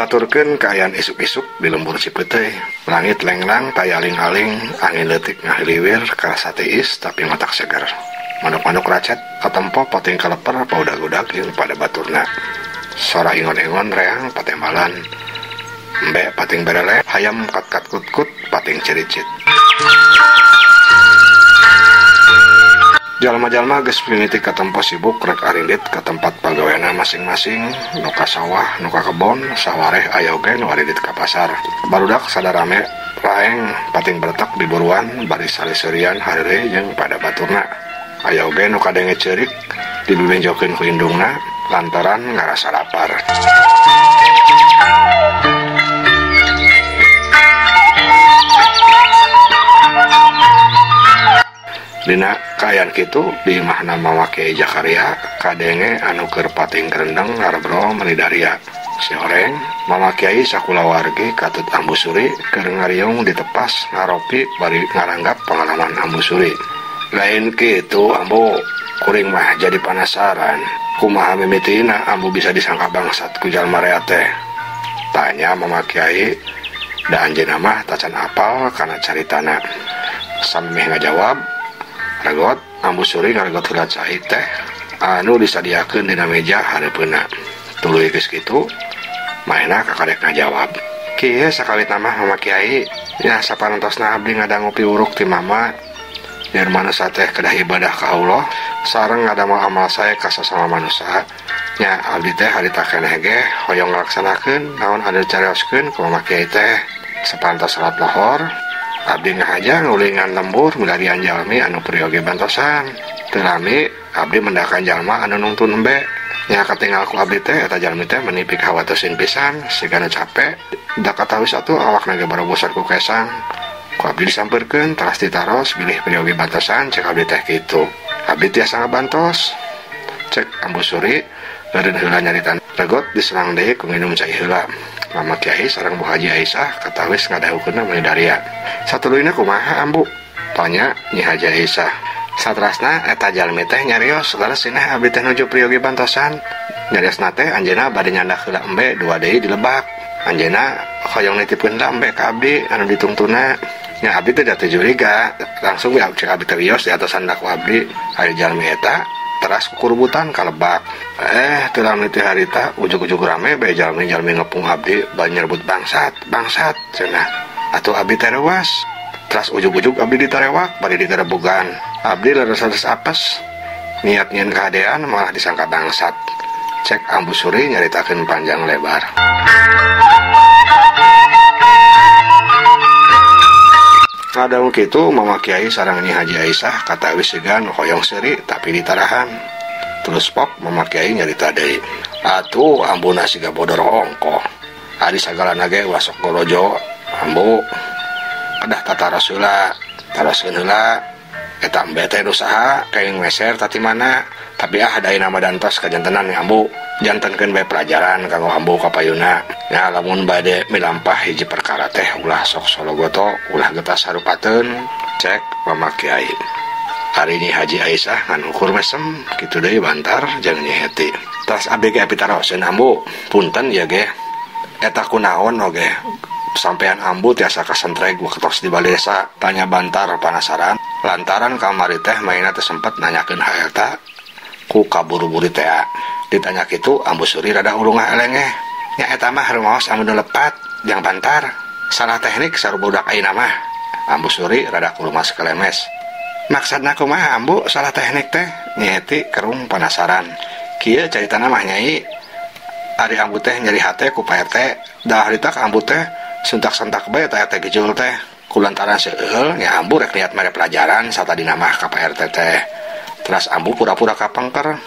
Ditutur-tuturkeun kaayaan isuk-isuk di lembur Cipeuteuy. Langit lenglang taya aling-aling, angin leutik ngahiliwir karasa tiis tapi matak seger. Manuk-manuk racet katempo pating kaleper paudag-udag jeung pada baturna. Sora ingon-ingon reang patembalan. Embe pating berele, hayam kat-kat kut-kut pating cericit. Jalma-jalma geus mimiti katempo sibuk rek arindit ka tempat pagaweana masing-masing, nu ka sawah, nu ka kebon, sawareh aya oge nu arindit ka pasar. Barudak sadarame raeng pating beretak di buruan bari saleseurian harere jeung pada baturna. Aya oge nu kadenge ceurik dibibenjokeun ku indungna lantaran ngarasa lapar. Dina kaayaan kitu di imahna Mama Kiai Jakaria kadenge anu keur pating kerendeng ngarebrol meuni daria. Si horeng Mama Kiai sakulawargi katut Ambu Suri keur ngariung ditepas ngaropi bari ngaranggap pengalaman Ambu Suri. Lain kitu Ambu, kuring mah jadi panasaran. Kumaha mimitina Ambu bisa disangka bangsat ku jalma rea teh? Tanya Mama Kiai, da anjeunna mah tacan apal kana caritana. Samemeh ngajawab, regot Ambu Suri ngaregot heula cai teh anu disadiakeun dina meja hareupeunna. Tuluy geus kitu, maena kakarek ngajawab. Kieu sakawitna mah Mama Kiai, nya saparantosna abdi ngadangu piwuruk ti mama. Yen manusa teh kedah ibadah ka Allah sareng ngadamel amal sae ka sasama manusa. Nya abdi teh harita keneh ge hoyong ngalaksanakeun naon anu dicarioskeun ku Mama Kiai teh. Saparantos salat lohor, abdi ngahaja ngulingan lembur milarian jalmi anu peryogi bantosan. Teu lami abdi mendakan jalma anu nungtun embe. Nya katingal ku abdi teh eta jalmi teh meuni pikawatosin pisan sigana capek. Da katawis atuh awakna ge barobosan ku kesang. Ku abdi disampeurkeun teras ditaros bilih peryogi bantosan cek abdi teh kitu. Abdi tiasa ngabantos. Cek Ambu Suri leureun heula nyaritan regot diserang deui ku nginum cai heula. Mama Kiai sareng Bu Haji Aisyah katawis ngadahukeunna meuni daria. Satuluyna kumaha Ambu? Tanya Nyi Haji Aisyah. Satrasna eta jalmi teh nyarios leres cenah abdi teh nuju priyogi bantosan. Nyariosna teh anjeunna bade nyandak heula embe dua deui di lebak. Anjeunna hoyong nitipkeun heula embe ka abdi anu ditungtuna. Nya abdi teh da teu curiga, langsung we cek abdi teh wios di atasan ku abdi. Ari jalmi eta teras kukurubutan ka lebak. Teu lami teh harita ujug-ujug rame bae jalmi-jalmi ngepung abdi bari nyerebut bangsat, bangsat cenah. Atuh abdi teh reuas. Teras ujug-ujug abdi ditarewak bari diterebugan. Abdi leres-leres apes. Niat nyieun kahadean malah disangka bangsat. Cek Ambu Suri nyaritakeun panjang lebar. Ngadangu kitu Mama Kiai sareng Nyi Haji Aisyah katawis siga nu hoyong seuri tapi ditarahan. Terus pok Mama Kiai nyarita deui. Atuh ambuna siga bodor ongkoh. Ari sagalana ge ulah sok golojo ambu. Kedah tataros heula, taroskeun heula. Eta embe teh nu saha kenging meser tati mana. Tapi ah da ayeuna mah dantos kajantenan nya ambu. Jantenkeun bae pelajaran kanggo ambu kapayuna. Nya lamun bade milampah hiji perkara teh ulah sok sologoto, ulah getas harupateun. Cek Mama Kiai. Ari Nyi Haji Aisyah ngan ukur mesem kitu deui bantar jeung Nyi Heti. Tas abdi ge pitaroseun ambu, punten ieu ge. Eta kunaon oge? Sampean ambu tiasa kasentreg waktos di balesa, tanya bantar panasaran. Lantaran kamari teh maina teh sempet nanyakeun hal eta ku kaburu-buru teh. Ditanya kitu Ambu Suri rada urungah elengeh. Nya eta mah rumaos anu lepat jang bantar. Salah teknik sarubudak ayeuna mah. Ambu Suri rada kulumas kelemes. Maksudna kumaha Ambu salah teknik teh? Nyi Heti kerung panasaran. Kieu caritana mah Nyai. Ari Ambu teh nyeri hate ku Pak RT. Da harita ka Ambu teh sentak-sentak bae eta RT gejul teh. Kulantaran seueul nya Ambu rek niat mere pelajaran satadina mah ka Pak RT teh. Teras Ambu pura-pura kapengker.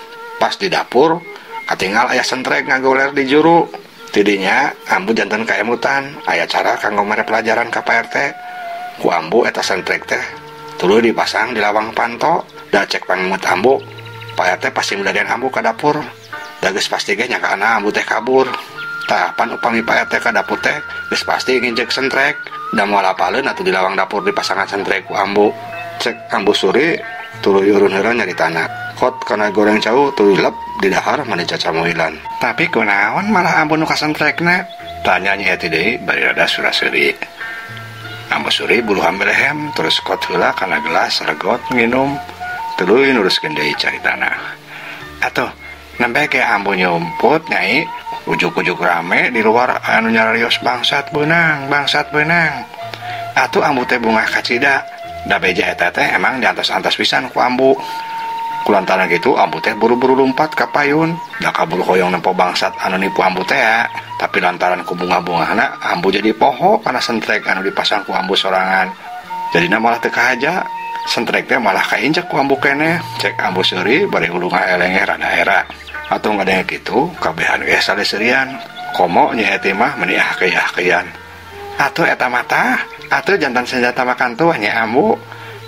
Pas di dapur katinggal aya sentrek ngagoler di juru. Tidinya Ambu janten kaemutan aya cara kanggo mere pelajaran ka Pak RT. Ku Ambu eta sentrek teh tuluy dipasang di lawang panto. Da cek pangemut Ambu, Pak RT pasti milarian Ambu ka dapur. Da geus pasti ge nyakaana Ambu teh kabur. Tah pan upami Pak RT ka dapur teh geus pasti nginjek sentrek. Da moal apaleun atuh di lawang dapur dipasangan sentrek ku Ambu. Cek Ambu Suri tuluy urun heula nyaritana. Kot kana goreng cau tuluy lep di dahar mani cacamuilan. Tapi kunaon malah Ambu nu kasentrekna? Tanya Nyi Eti deui bari rada sura-seuri. Ambu Suri buluhan belehem terus kot heula kana gelas regot nginum tuluy nuruskeun deui caritana. Atuh nembe ke ambu nyumput nyai ujuk-ujuk rame di luar anu nyararios bangsat beunang bangsat beunang. Atuh ambu teh bungah kacida da beja eta teh emang diantos-antos pisan ku ambu. Kulantaran gitu ambu teh buru-buru lompat ka payun da kabur hoyong nempo bangsat anu nipu ambu teh. Tapi lantaran ku bunga-bungahna ambu jadi poho kana sentrek anu dipasang ku ambu sorangan. Jadina malah teu kahaja sentrek teh malah kainjek ku ambu keneh. Cek ambu seuri bari ulunga elengeh rada era. Atuh ngadenge kitu kabehan ge saleseurian. Komo Nyi Eti mah meuni ah-keah-kean. Atuh eta mah atuh jantan senjata makan tuh nya ambu.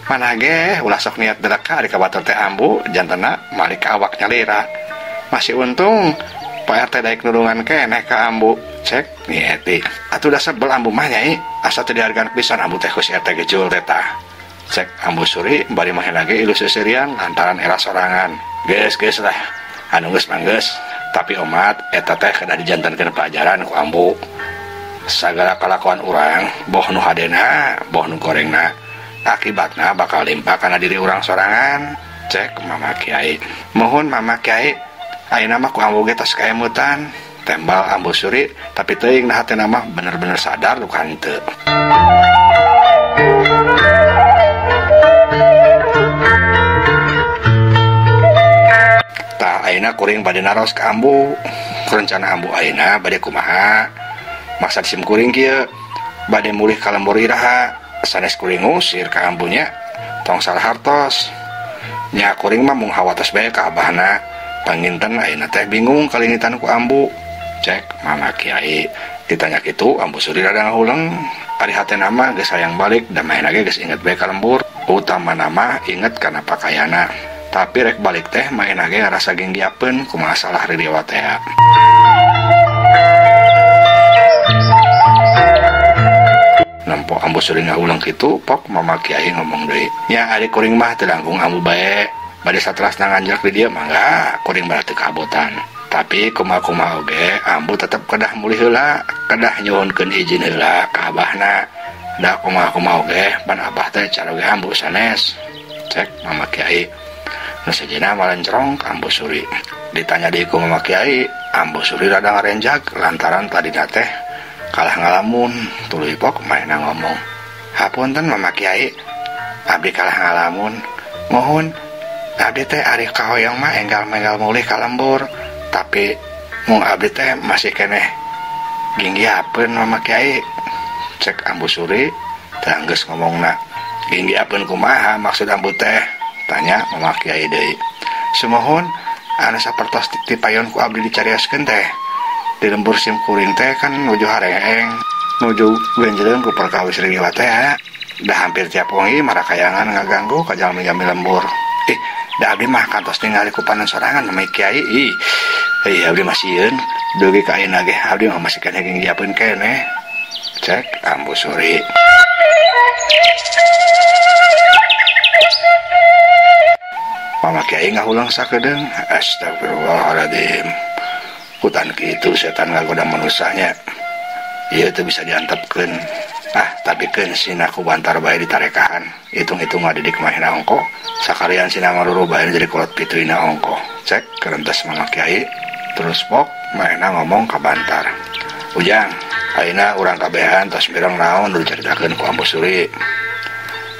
Mana ge ulah sok niat deraka ari ka batur teh ambu jantena malik ka awak nyalira. Masih untung Pak RT daek nulungan keneh ka ambu. Cek Nyi Eti. Atuh da sebel ambu mah nyai asa teu dihargaan pisan ambu teh ku si RT gejul teh tah. Cek ambu Suri bari mah lagi ilu seserian lantaran era sorangan. Geus-geus lah anu geus mah geus. Tapi omat eta teh kedah dijantankeun pelajaran ku ambu. Sagala kalakuan urang boh nu hadena boh nu gorengna akibatna bakal limpa kana diri urang sorangan. Cek Mama Kiai. Mohon Mama Kiai ayeuna mah ku ambu ge tos kaemutan. Tembal ambu Suri tapi teuing nah hatena mah bener-bener sadar lu henteu. Tah ayeuna kuring bade naros ka ambu. Rencana ambu ayeuna bade kumaha? Maksad sim kuring kieu bade mulih ka lembur iraha. Sanes kuring ngusir ka ambunya tong salah hartos. Nya kuring mah mung hawatos bae ka abahna. Panginten ayeuna teh bingung kalingitan ku ambu. Cek Mama Kiai. Ditanya kitu ambu Suri rada ngahuleng. Ari hatena mah geus hayang balik da maena ge geus inget bae ka lembur. Utamana mah inget kana pakaiana. Tapi rek balik teh maena ge ngarasa genggiapeun kumaha salah ririwa teh. Nempo ambu Suri ngahuleng kitu pok Mama Kiai ngomong deui. Nya ari kuring mah teu langkung ambu bae. Bade saterasna nganjak di dieu mangga kuring mah teu kabotan. Tapi kumaha-kumaha oge ambu tetep kedah mulih heula, kedah nyuhunkeun izin heula ka abahna. Da kumaha-kumaha oge pan abah teh caroge ambu sanes. Cek Mama Kiai. Nu sejenna malencrong ka ambu Suri. Ditanya deui ku Mama Kiai, ambu Suri rada ngarenjag lantaran tadina teh kalah ngalamun. Tuluy pok maena ngomong. Hapunten Mama Kiai, abdi kalah ngalamun. Mohon abdi teh ari kahoyong mah enggal-enggal mulih ka lembur, tapi mung abdi teh masih keneh ginggiapeun Mama Kiai. Cek ambu Suri teh geus ngomongna. Ginggiapeun kumaha maksud ambu teh? Tanya Mama Kiai deui. Sumuhun anu sapertos tipayon ku abdi dicarioskeun teh. Di lembur sim kuring teh kan nuju hareeng, nuju genjeleun ku perkawis riwa teh. Dah hampir tiap wengi marakayangan ngaganggu ka jalmi-jalmi lembur. Ih, da abdi mah kantos ningali ku panon sorangan Mama Kiai. Ih, abdi mah sieun dugi ka ayeuna ge abdi mah masih keneh ginggiapeun keneh. Cek ambu Suri. Mama Kiai ngahuleng sakedeung. Astagfirullahaladzim. Hutan kitu setan ngagoda manusanya. Ieu teu bisa diantepkeun. Ah, tapi keun sina ku bantar bae ditarekahan. Hitung-hitung ngadidik mahina ongko. Sakalian sina maruru bae jadi kolot pituina ongko. Cek kerentes Mama Kiai. Terus pok mahina ngomong ka bantar. Ujang, ayeuna urang kabehan tos mireng naon nu dicaritakeun ku ambu Suri.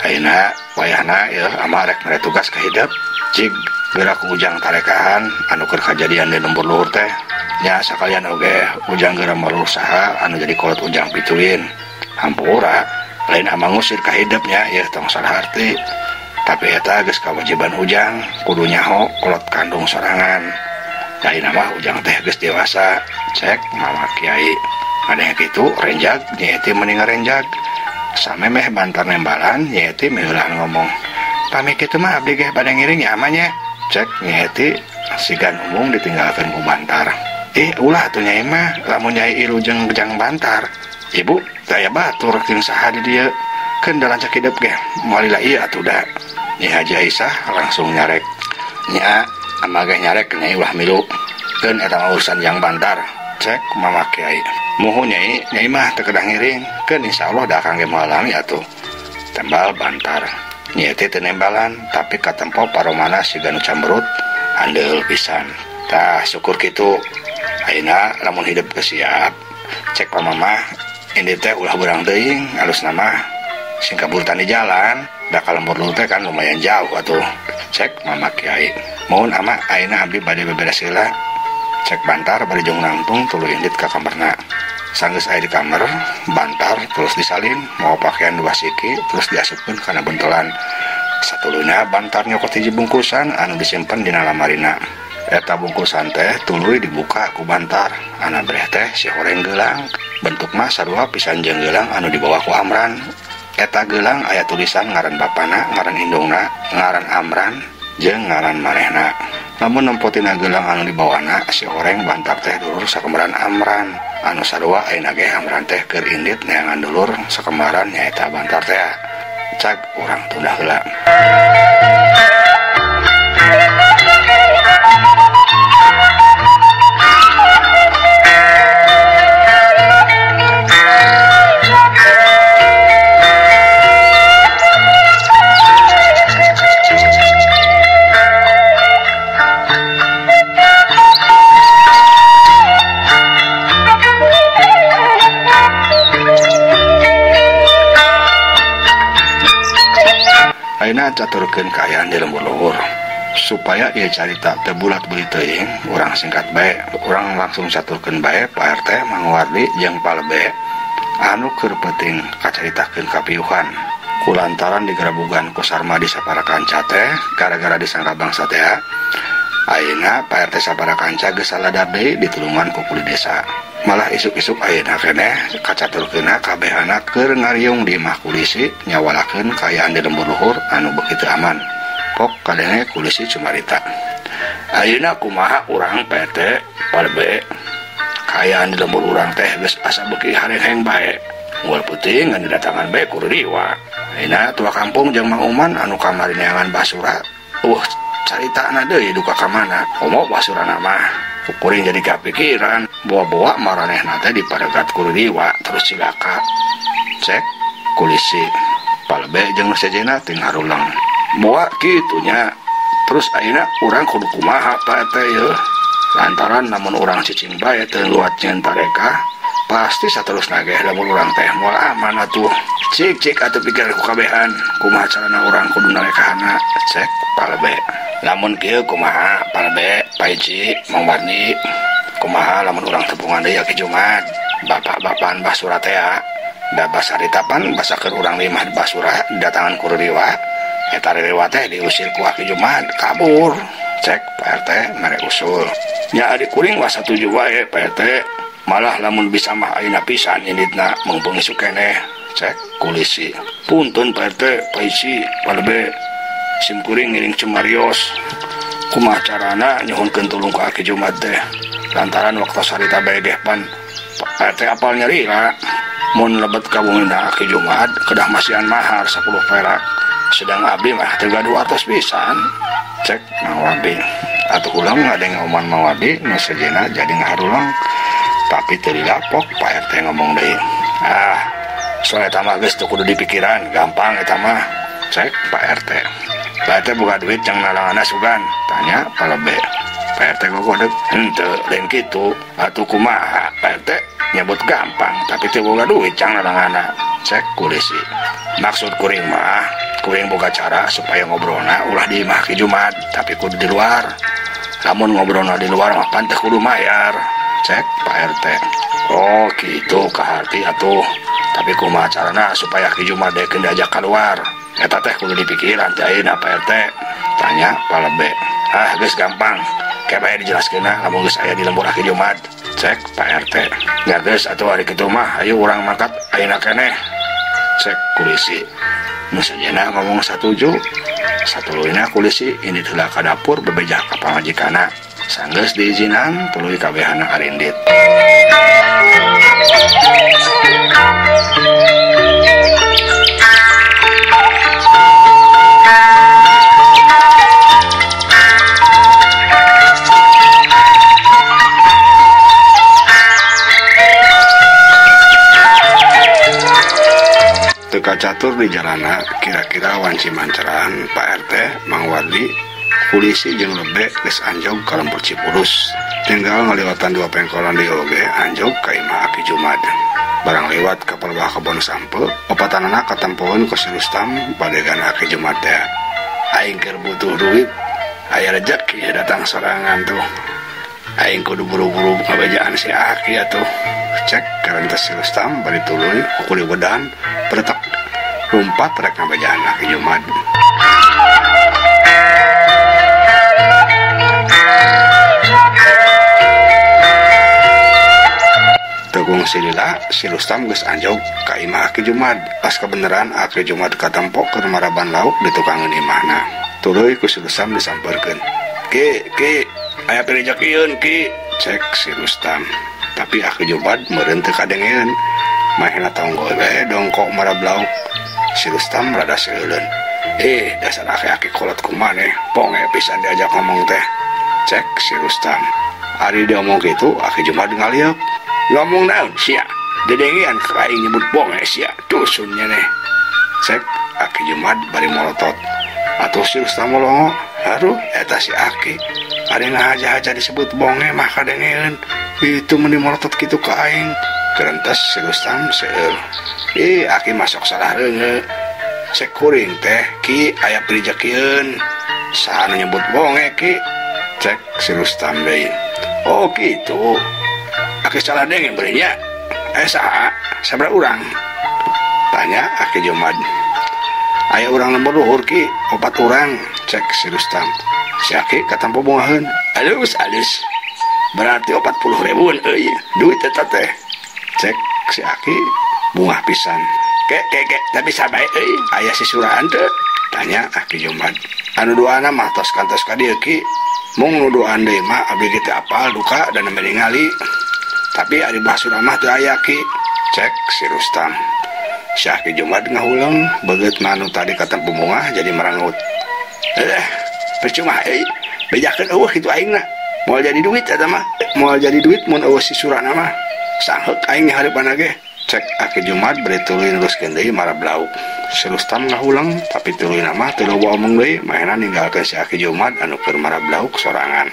Ayeuna wayahna yeuh ama rek mere tugas ka hidep. Cig geura ku ujang tarekahan anu keur kajadian di lembur luhur teh. Nya sakalian oge ujang geura marur saha anu jadi kolot ujang pituin. Hampura lain ama ngusir ka hidepnya yeuh tong salah arti. Tapi eta geus kawajiban ujang kudu nyaho kolot kandung sorangan. Lain mah ujang teh geus dewasa. Cek Mama Kiai. Ada yang kitu renjag Nyi Eti mending ngarenjag. Samemeh bantar nembalan Nyi Eti meulah ngomong. Pami kitu mah abdi ge bade ngiring ya amanya. Cek Nyi Eti sigan umum ditinggalkeun ku bantar. Ih ulah atuh nyai mah lamun nyai ilu jeung jang bantar. Ibu daya batur jeung saha di dieu. Keun da lancak hidep ge moal lila ieu atuh da. Nyi Haji Aisyah langsung nyarek. Nya ama ge nyarek nyai ulah milu. Keun eta mah urusan jang bantar. Cek Mama Kiai. Muhun nyai, nyai mah teu kedah ngiring. Keun insyaallah da akang ge moal lami atuh. Tembal Bantar. Nyai teh teu nembalan tapi katempo paromana siga nu camberut handeul pisan. Tah syukur kitu. Ayeuna lamun hidup geus siap. Cek pamamah ini teh ulah beurang teuing alusna mah sing kabur tani jalan. Da ka lembur luhur teh kan lumayan jauh atuh. Cek mama kiai. Mohon ama ayeuna abdi bade beberes heula. Cek Bantar bari jeung nangtung tuluy indit ka kamarna. Sanggeus aya di kamar, Bantar terus disalin, mawa pakaian dua siki terus diasupkeun kana bentolan. Satuluyna Bantar nyokot hiji bungkusan anu disimpen dina lamarina. Eta bungkusan teh tuluy dibuka ku Bantar. Ana breh teh si horeng geulang, bentuk mah sarua pisan jeung geulang anu dibawa ku Amran. Eta geulang aya tulisan ngaran bapana, ngaran indungna, ngaran Amran jeung ngaran manehna. Lamun nempo tina geulang anu dibawana si horeng Bantar teh dulur sakembaran Amran. Anu sarua ayeuna ge Amran teh keur indit neangan dulur sakembaran nyaeta Bantar teh. Cag urang tunda heula. Ayeuna caturkeun kaayaan di lembur luhur supaya ieu carita teu bulat beulit teuing, urang singkat bae, urang langsung caturkeun bae Pak RT, Mang Wardi jeung Pak Lebe anu keur peuting kacaritakeun kapiuhan. Kulantaran digerabugan ku Sarmadi sapara kanca teh gara-gara disangka bangsa teh. Ayeuna Pak RT sapara kanca geus saladar deui ditulungan ku kuli desa. Malah isuk-isuk ayeuna keneh kacaturkeunna kabehana keur ngariung di imah kulisi nyawalakeun kaayaan di lembur luhur anu beuki teu aman. Pok kadenge kulisi cumarita. Ayeuna kumaha urang Pak RT, Pak Lebe? Kaayaan di lembur urang teh geus asa beuki hareheng bae. Unggal peuting ngan didatangan bae ku Riwa. Ayeuna tua kampung jeung Mang Uman anu kamari neangan basura. Caritana deui duka ka mana? Komo basurana mah. Kuring jadi kapikiran, bawa-bawa maranehna teh diparegat ku Riwa terus cilaka. Cek kulisi. Pak Lebe jeung nu sejenna teu ngaruleng. Boa kitunya. Terus ayeuna urang kudu kumaha Pak RT yeuh? Lantaran lamun urang cicing bae teu luat nyen tareka, pasti saterusna ge lamun urang teh moal aman atuh. Cik-cik atuh pikir ku kabehan, kumaha carana urang kudu narekahana? Cek Pak Lebe. Lamun kieu kumaha Pak Lebe, Pak Ici, Mang Wardi, kumaha lamun urang tepungan deui Aki Jumat, bapak-bapakan basura teh da basarita pan basa keur urang di imah basura didatangan ku Riwa. Eta Riwa teh diusir ku Aki Jumat, kabur. Cek Pak RT mere usul. Nya adik kuring mah satuju wae Pak RT. Malah lamun bisa mah ayeuna pisan inditna mungpung isuk keneh. Cek kulisi. Punten Pak RT, Pak Ici, Pak Lebe, sim kuring ngiring cemarios. Kumaha carana nyuhunkeun tulung ka Aki Jumat teh. Lantaran waktu sarita bae geh pan Pak RT apal nyarira. Mun lebet ka bumina Aki Jumat kedah masihan mahar 10 perak. Sedang abdi mah teu gaduh atos pisan. Cek Mang Wardi. Atuh ulang ngadeng omongan Mang Wardi nu sejenna jadi ngaharuleng. Tapi teu dilapok Pak RT ngomong deui. Ah, soal eta mah geus teu kudu dipikiran, gampang eta mah. Cek Pak RT. Pak RT boga duit jang nalanganna sugan? Tanya Pak Lebe. Pak RT gogodeg, henteu lain kitu. Atuh kumaha Pak RT nyebut gampang tapi teu boga duit jang nalanganna. Cek kulisi. Maksud kuring mah, kuring boga cara supaya ngobrolna ulah di imah Ki Jumat, tapi kudu di luar. Lamun ngobrolna di luar mah pan teu kudu mayar. Cek Pak RT. Oh gitu kaharti atuh. Tapi kumaha carana supaya Ki Jumat dekeun diajak keluar? Eta teh kudu dipikiran teh ayeuna Pak RT. Tanya Pak Lebe. Ah geus gampang. Ke bae dijelaskeunna lamun geus aya di lembur Aki Jumat. Cek Pak RT. Nya geus atuh ari kitu mah ayo urang mangkat ayeuna keneh. Cek kulisi. Nu sajena ngomong satuju. Satuluyna kulisi ini heula ka dapur bebejah ka pamajikanna. Sanggeus diizinan tuluy kabehana arindit. Batur di jalana kira-kira wanci mancaran Pak RT, Mang Wardi, polisi jeung lebe geus anjog ka lembur Cipulus. Tinggal ngaliwatan dua pengkolan deui oge anjog ka imah Aki Jumad. Barang lewat ka palebah kebon sampe, opatanana katempoeun ku si Rustam badegan Aki Jumad teh. Aing keur butuh duit, aya rejeki datang sorangan tuh. Aing kudu buru-buru ngabejaan si Aki atuh. Cek karentes si Rustam bari tuluy kukuli wedan peretak lumpat rek ngabejaan Aki Jumad. Tegung silila si Rustam geus anjog ka imah Aki Jumad. Pas kebeneran Aki Jumad katempo keur maraban lauk di tukangeun imahna. Tuluy ku si Rustam disampeurkeun. Ki, ki, aya pirejekieun ki, cek si Rustam. Tapi Aki Jumad meureun teu kadengeun. Manehna tonggol we dongkok marab lauk. Si Rustam rada seuleun. Dasar aki-aki kolot kumaneh, ponge pisan diajak ngomong teh. Cek si Rustam. Ari dia omong kitu, Aki Jumad ngalieup. Ngomong naon sia? Dedengean ka aing nyebut bonge sia, dusun nyeneh. Cek Aki Jumad bari molotot. Atuh si Rustam molongo, aduh eta si Aki. Ari ngahaja-haja disebut bonge mah kadengeun. Itu meni molotot kitu ka aing. Kerentes si Rustam seueur. Aki masuk salah reungeut. Cek kuring teh ki aya prijekieun. Saha nu nyebut bonge ki? Cek si Rustam deui. Oh kitu. Aki salah denge beureun nya. Saha? Sabaraha urang? Tanya Aki Jumad. Aya urang lembur luhur ki, opat urang, cek si Rustam. Si Aki katampo bungaheun. Alus alus. Berarti 40 ribuan euy, duit eta teh. Cek si Aki bungah pisan. Ke ke ke, tapi sabae euy, aya sisuraan teu? Tanya Aki Jumad. Anu duana mah tos kantos ka dieu ki. Mung nu duaan deui mah abdi ge teu apal duka dan nembe ningali. Tapi ari basura mah teu aya ki, cek si Rustam. Si Aki Jumad ngahuleng, beget manu tadi katempo bungah jadi merangut. Percuma euy, bejakeun eueuh kitu aingna. Moal jadi duit eta mah, moal jadi duit mun eueuh sisurana mah. Sangheuk aing nyaharipan ge. Cek Aki Jumad bari tuluy neruskeun deui marab lauk. Si Rustam ngahuleng, tapi tuluy mah teu loba omong deui, manehna ninggalkeun si Aki Jumad anu keur marab lauk sorangan.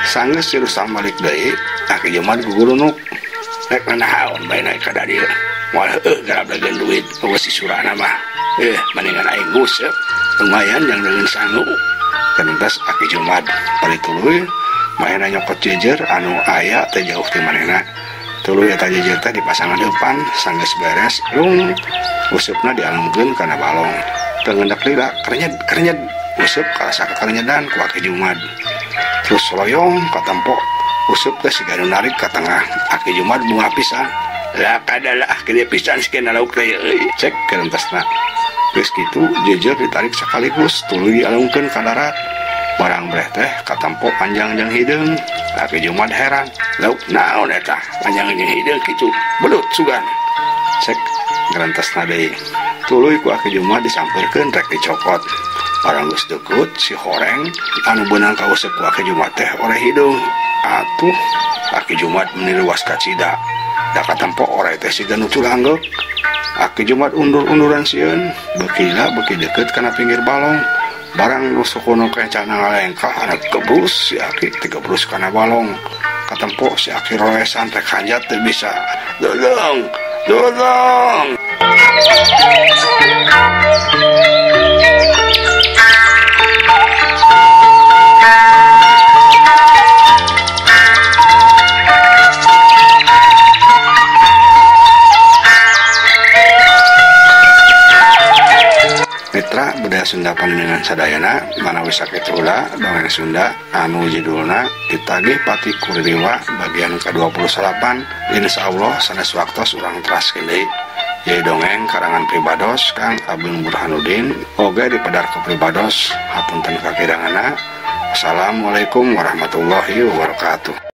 Sanggeus si Rustam balik deui, Aki Jumad gugurunuk. Rek nanaon bae naik ka dieu. Moal heueuh garablegeun duit eueuh sisurana mah. Mendingan aing nguseup, lumayan jang deungeun sangu. Kanentes Aki Jumad bari tuluy manehna nyokot jejer anu aya teu jauh ti manehna. Tuluy eta jejer teh dipasangan depan, sanggeus beres lung usupna dialungkeun kana balong. Teu ngendak lila krenyed krenyed usup karasa kakarenyedan ku Aki Jumad. Terus loyong katempo usup teh siga nu narik ka tengah. Aki Jumad bungah pisan. Lah kadalah gede pisan sikena lauk teh euy, cek kerentesna. Geus kitu jejer ditarik sekaligus tuluy dialungkeun ka darat. Barang breh teh katempo panjang jeung hideung. Aki Jumad heran, lauk naon eta panjang jeung hideung kitu, belut sugan. Cek gerentesna deui. Tuluy ku Aki Jumad disampeurkeun rek dicokot. Barang geus deukeut si horeng anu beunang kauseup ku Aki Jumad teh oreh hideung. Atuh Aki Jumad meni luas kacida. Da katempo oreh teh siga nu culanggek. Aki Jumad undur-unduran sieun, beuki lila beuki deukeut kana pinggir balong. Barang nu sukono kencana ngalengkah anak gebrus si Aki tigebrus kana balong. Katempo si Aki roesan rek hanjat teu bisa. Dodong, dodong. Mitra budaya Sunda panjenengan sadayana manawi sakitu heula dongeng Sunda anu judulna Ditagih Pati Kuririwa bagian ke-28. Insyaallah sanes waktos urang teraskeun deui. Ieu dongeng karangan pribados Kang Abdul Burhanuddin oge dipadar ku pribados. Hapunten kakiranganna. Assalamualaikum warahmatullahi wabarakatuh.